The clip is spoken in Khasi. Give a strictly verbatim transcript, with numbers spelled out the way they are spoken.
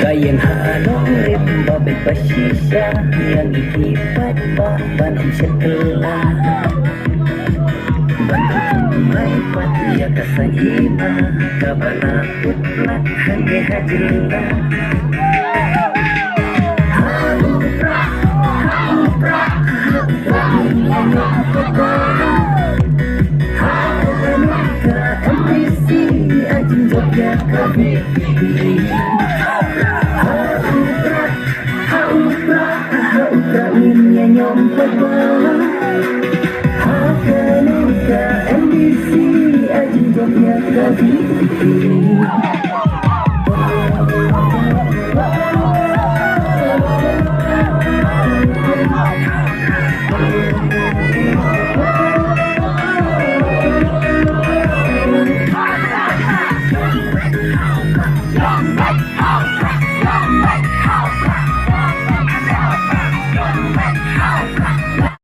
Ka ïeng ha nongrim ba bit ba shisha, ïa ngi ki paidbah ban ym shet kylla. Ban ym mai pat ïa ka sangeh ba ka ba la put la hangne ha jylla.